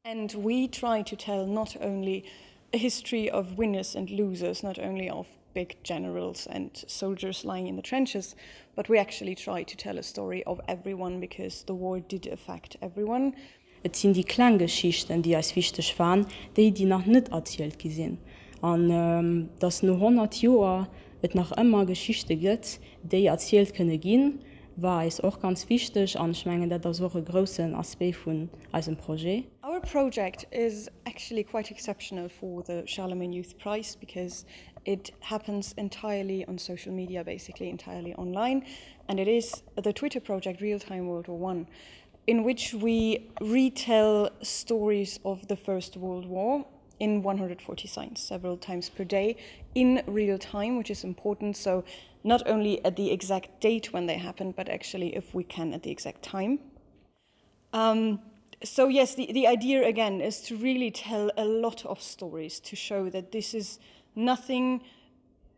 And we try to tell not only a history of winners and losers, not only of big generals and soldiers lying in the trenches, but we actually try to tell a story of everyone because the war did affect everyone. Et sinn déi kleng Geschichten, déi eis wichteg waren, déi, déi nach net erzielt gi sinn. An dass no 100 Joer et nach ëmmer Geschichte gëtt, déi erzielt kënne ginn, war eis och ganz wichteg. An ech mengen, dat ass och e groussen Aspect vun eisem Projet. Our project is actually quite exceptional for the Charlemagne Youth Prize because it happens entirely on social media, basically entirely online, and it is the Twitter project Real Time World War One, in which we retell stories of the First World War in 140 signs several times per day in real time, which is important. So not only at the exact date when they happen, but actually if we can at the exact time. Um, so yes, the, the idea again is to really tell a lot of stories to show that this is nothing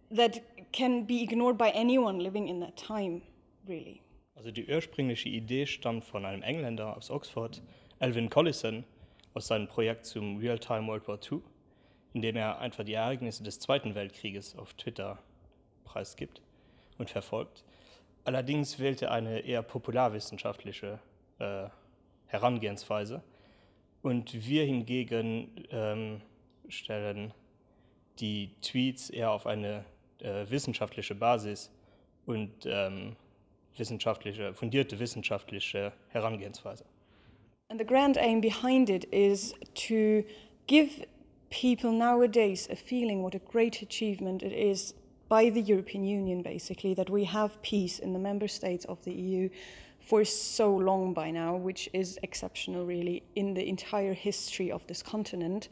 that can be ignored by anyone living in that time, really. Also die ursprüngliche Idee stammt von einem Engländer aus Oxford, Alvin Collison, aus seinem Projekt zum Real-Time World War II, in dem er einfach die Ereignisse des Zweiten Weltkrieges auf Twitter preisgibt und verfolgt. Allerdings wählte er eine eher popularwissenschaftliche äh, Herangehensweise. Und wir hingegen ähm, stellen die Tweets eher auf eine äh, wissenschaftliche Basis und ähm, wissenschaftliche, fundierte wissenschaftliche Herangehensweise. And the grand aim behind it is to give people nowadays a feeling what a great achievement it is by the European Union basically that we have peace in the member states of the EU for so long by now, which is exceptional really in the entire history of this continent.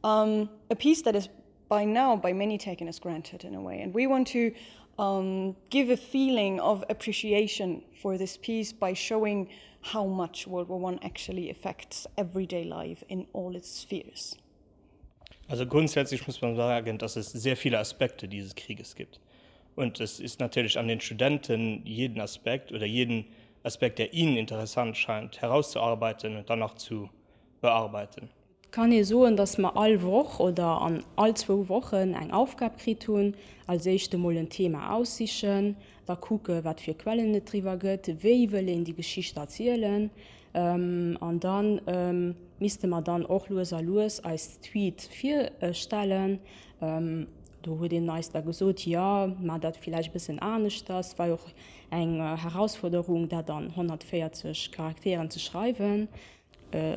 Um, a peace that is by now by many taken as granted in a way. And we want to um, give a feeling of appreciation for this peace by showing how much World War I actually affects everyday life in all its spheres. Also grundsätzlich muss man sagen, dass es sehr viele Aspekte dieses Krieges gibt. Und es ist natürlich an den Studenten, jeden Aspekt oder jeden Aspekt, der ihnen interessant scheint, herauszuarbeiten und dann auch zu bearbeiten. Et kann ee soen, dass mer all Woch oder an all zwou Wochen eng Aufgab kritt hunn. Als éischt emol en Thema aussichen, da kucke wat fir Quellen et driwwer gëtt, wéi wëll een déi Geschicht erzielen an da misste mer dann och lues a lues eis Tweet virstellen. Do huet een eis da gesot, jo, maacht dat villäicht e bëssen aneschters. War jo och eng Herausforderung, dat an 140 Charakteren ze schreiwen.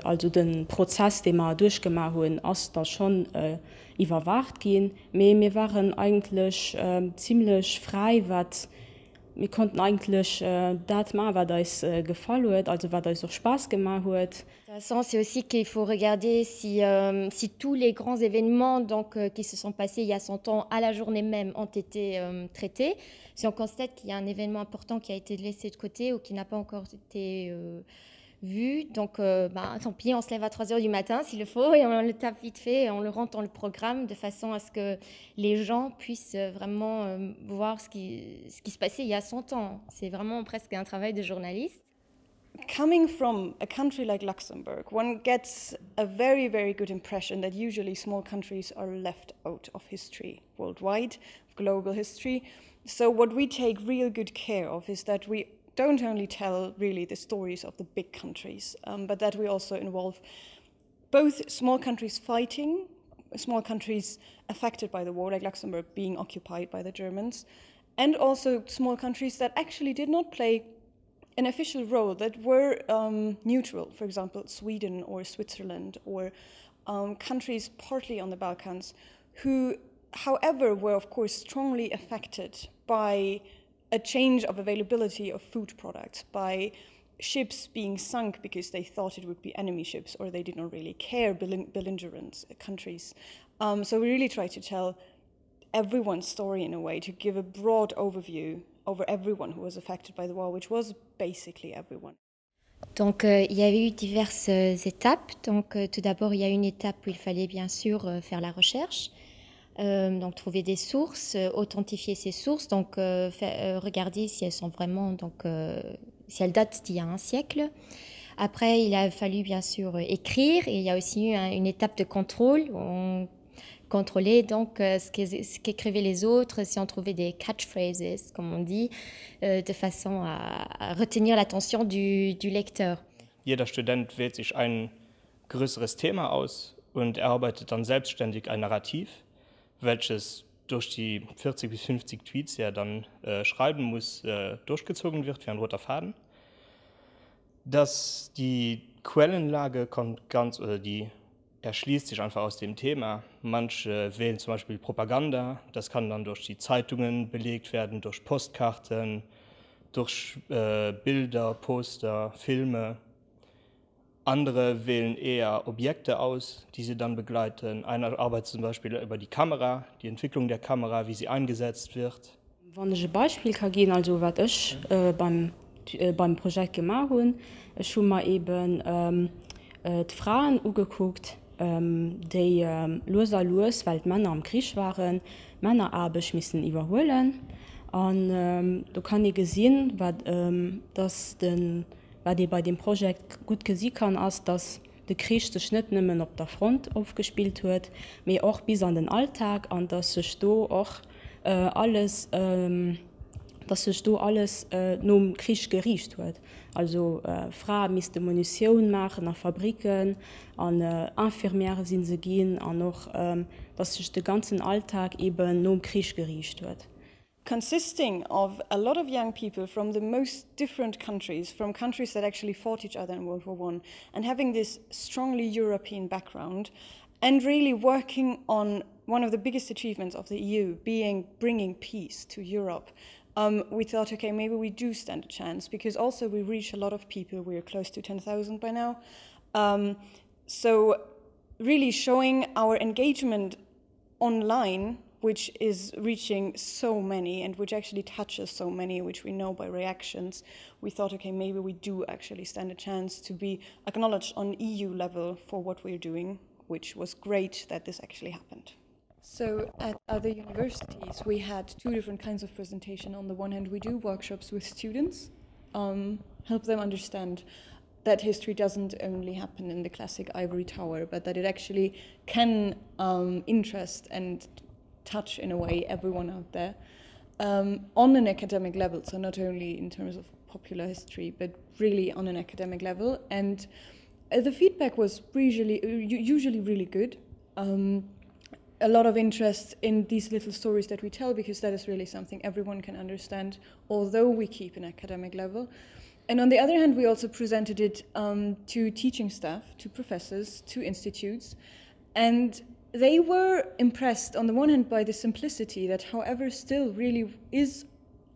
Also de Prozess, dee mer duerchgemaach hunn, ass da schonn iwwerwaacht ginn. Mee mir waren eigentlech zimlech fräi, wat, mir konnten eigentlech dat maachen, wat eis gefall huet, also wat eis och Spaass gemaach huet. Intéressant, c'est aussi qu'il faut regarder si, euh, si tous les grands événements donc, euh, qui se sont passés il y a 100 ans à la journée même ont été euh, traités. Si on constate qu'il y a un événement important qui a été laissé de côté ou qui n'a pas encore été euh, vu. Donc euh, bah, tant pis, on se lève à 3 heures du matin s'il le faut et on le tape vite fait et on le rentre dans le programme de façon à ce que les gens puissent euh, vraiment euh, voir ce qui, ce qui se passait il y a 100 ans. C'est vraiment presque un travail de journaliste. Coming from a country like Luxembourg, one gets a very, very good impression that usually small countries are left out of history worldwide, global history. So what we take real good care of is that we don't only tell really the stories of the big countries, um, but that we also involve both small countries fighting, small countries affected by the war, like Luxembourg being occupied by the Germans, and also small countries that actually did not play an official role that were um, neutral, for example, Sweden or Switzerland or um, countries partly on the Balkans, who, however, were of course strongly affected by a change of availability of food products, by ships being sunk because they thought it would be enemy ships or they did not really care, belligerent countries. Um, so we really try to tell everyone's story in a way to give a broad overview over everyone who was affected by the war, which was basically everyone. Donc euh, il y avait eu diverses euh, étapes. Donc euh, tout d'abord, il y a une étape où il fallait bien sûr euh, faire la recherche. Euh, donc trouver des sources, euh, authentifier ces sources, donc euh, fait, euh, regarder si elles sont vraiment donc euh, si elles datent d'il y a un siècle. Après, il a fallu bien sûr écrire et il y a aussi eu un, une étape de contrôle. On contrôlait donc euh, ce qu'écrivaient les autres, si on trouvait des catchphrases, comme on dit, euh, de façon à, à retenir l'attention du, du lecteur. Jeder Student wählt sich ein größeres Thema aus und erarbeitet dann selbstständig ein Narrativ, welches durch die 40 bis 50 Tweets, die er dann äh, schreiben muss, äh, durchgezogen wird wie ein roter Faden. Dass die Quellenlage kommt ganz oder die erschließt sich einfach aus dem Thema. Manche wählen zum Beispiel Propaganda, das kann dann durch die Zeitungen belegt werden, durch Postkarten, durch äh, Bilder, Poster, Filme. Andere wählen eher Objekte aus, die sie dann begleiten. Einer arbeitet zum Beispiel über die Kamera, die Entwicklung der Kamera, wie sie eingesetzt wird. Wann ech e Beispill ka ginn, also wat ech beim beim Projekt gemaach hunn, ech hu mer eben d'Fraen ugekuckt, déi lues a lues, well d'Männer am Krich waren, d'Männeraarbecht missen iwwerhuelen. An do kann ee gesinn, wat dass de wat ee bei deem Projekt gutt gesi kann, ass, dass de Krich sech net nëmmen op der Front ofgespillt huet, mee och bis an den Alltag an dass sech do och alles, dass sech do alles nom Krich geriicht huet. Also Frae misste Munitioun maachen a Fabriken an Infirmièrë si se ginn an och dass sech de ganzen Alltag eben nom Krich geriicht huet. Consisting of a lot of young people from the most different countries, from countries that actually fought each other in World War I, and having this strongly European background, and really working on one of the biggest achievements of the EU being bringing peace to Europe. Um, we thought, okay, maybe we do stand a chance because also we reach a lot of people. We are close to 10,000 by now. Um, so really showing our engagement online which is reaching so many and which actually touches so many, which we know by reactions, we thought, okay, maybe we do actually stand a chance to be acknowledged on EU level for what we're doing, which was great that this actually happened. So at other universities, we had two different kinds of presentation. On the one hand, we do workshops with students, um, help them understand that history doesn't only happen in the classic ivory tower, but that it actually can um, interest and touch in a way everyone out there um, on an academic level so not only in terms of popular history but really on an academic level and uh, the feedback was usually uh, usually really good um, a lot of interest in these little stories that we tell because that is really something everyone can understand although we keep an academic level and on the other hand we also presented it um, to teaching staff to professors to institutes and they were impressed on the one hand by the simplicity that however still really is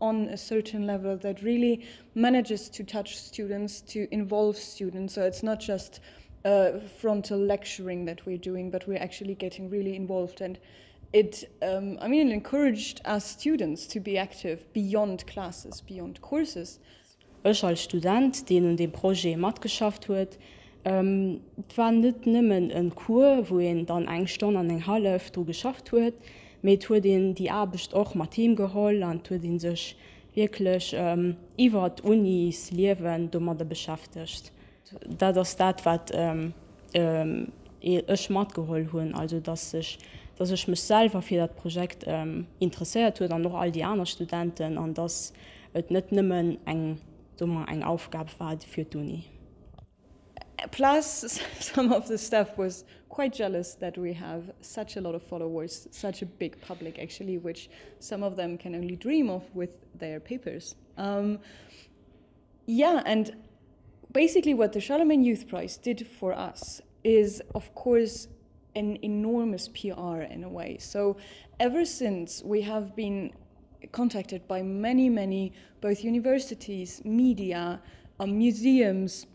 on a certain level that really manages to touch students to involve students so it's not just uh, frontal lecturing that we're doing but we're actually getting really involved and it um, I mean it encouraged us students to be active beyond classes beyond courses Ech als Student, deen un deem Projet matgeschafft huet, et war net nëmmen e Cours, wou een dann eng Stonn an eng hallef dru geschafft huet, mee et huet een déi Aarbecht och mat heem geholl an et huet ee sech wierklech iwwer d'Unisliewen domadder beschäftegt. Dat ass dat, wat ech matgeholl hunn, also dass sech, dass ech mech selwer fir dat Projekt interesséiert huet an och all déi aner Studenten an dass et net nëmmen eng, soe mer, eng Aufgab war fir d'Uni. Plus some of the staff was quite jealous that we have such a lot of followers, such a big public actually, which some of them can only dream of with their papers. Um, yeah, and basically what the Charlemagne Youth Prize did for us is of course an enormous PR in a way. So ever since we have been contacted by many, many both universities, media, um, museums,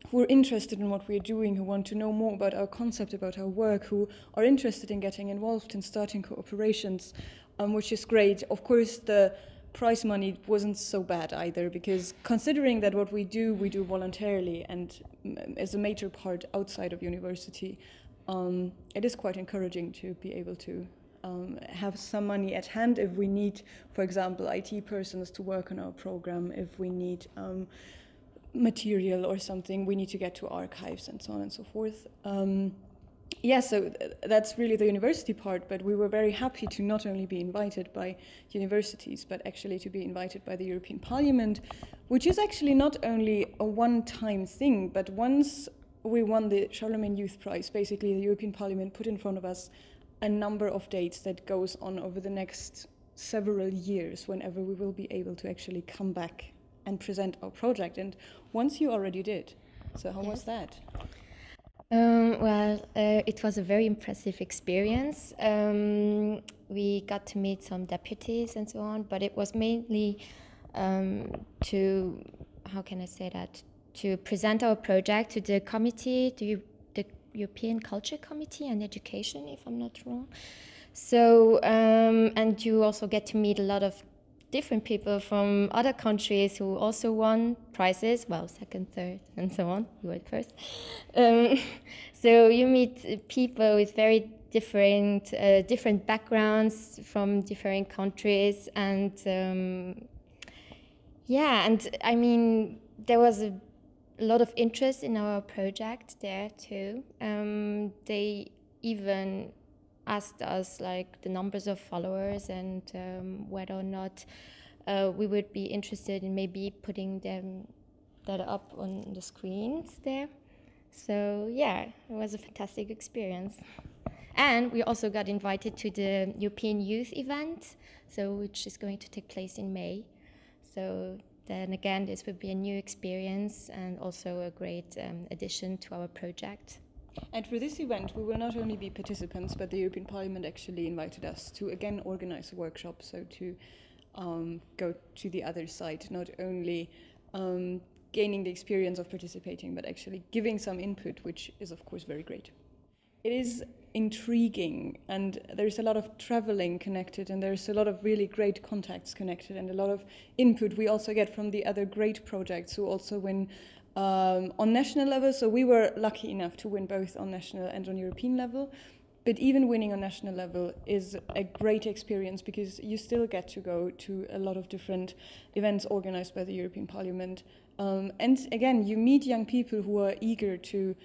who are interested in what we're doing, who want to know more about our concept, about our work, who are interested in getting involved in starting cooperations, um, which is great. Of course, the prize money wasn't so bad either, because considering that what we do, we do voluntarily and mm, as a major part outside of university, um, it is quite encouraging to be able to um, have some money at hand if we need, for example, IT persons to work on our program, if we need um, material or something, we need to get to archives and so on and so forth. Um, yeah, so th that's really the university part, but we were very happy to not only be invited by universities, but actually to be invited by the European Parliament, which is actually not only a one-time thing, but once we won the Charlemagne Youth Prize, basically the European Parliament put in front of us a number of dates that goes on over the next several years whenever we will be able to actually come back and present our project. And once you already did, so how yes. was that? Um, well, uh, it was a very impressive experience. Um, we got to meet some deputies and so on, but it was mainly um, to, how can I say that, to present our project to the committee, to the European Culture Committee and Education, if I'm not wrong. So, um, and you also get to meet a lot of different people from other countries who also won prizes, well, second, third, and so on. You went first. Um, so you meet people with very different, uh, different backgrounds from different countries, and um, yeah, and I mean, there was a lot of interest in our project there too. Um, they even asked us like the numbers of followers and um, whether or not uh, we would be interested in maybe putting them that up on the screens there. So yeah, it was a fantastic experience. And we also got invited to the European Youth event, so which is going to take place in May. So then again, this would be a new experience and also a great um, addition to our project. And for this event, we will not only be participants, but the European Parliament actually invited us to again organize a workshop, so to um, go to the other side, not only um, gaining the experience of participating, but actually giving some input, which is of course very great. It is intriguing and there's a lot of traveling connected and there's a lot of really great contacts connected and a lot of input we also get from the other great projects who also win um, on national level. So we were lucky enough to win both on national and on European level. But even winning on national level is a great experience because you still get to go to a lot of different events organized by the European Parliament. Um, and again, you meet young people who are eager to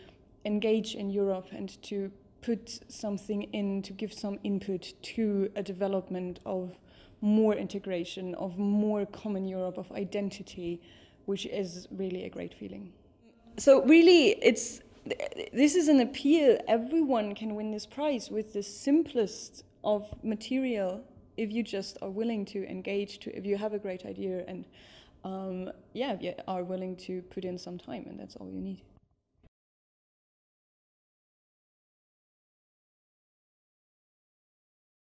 engage in Europe and to put something in, to give some input to a development of more integration, of more common Europe, of identity, which is really a great feeling. So really, it's this is an appeal. Everyone can win this prize with the simplest of material if you just are willing to engage, to if you have a great idea and um, yeah, if you are willing to put in some time, and that's all you need.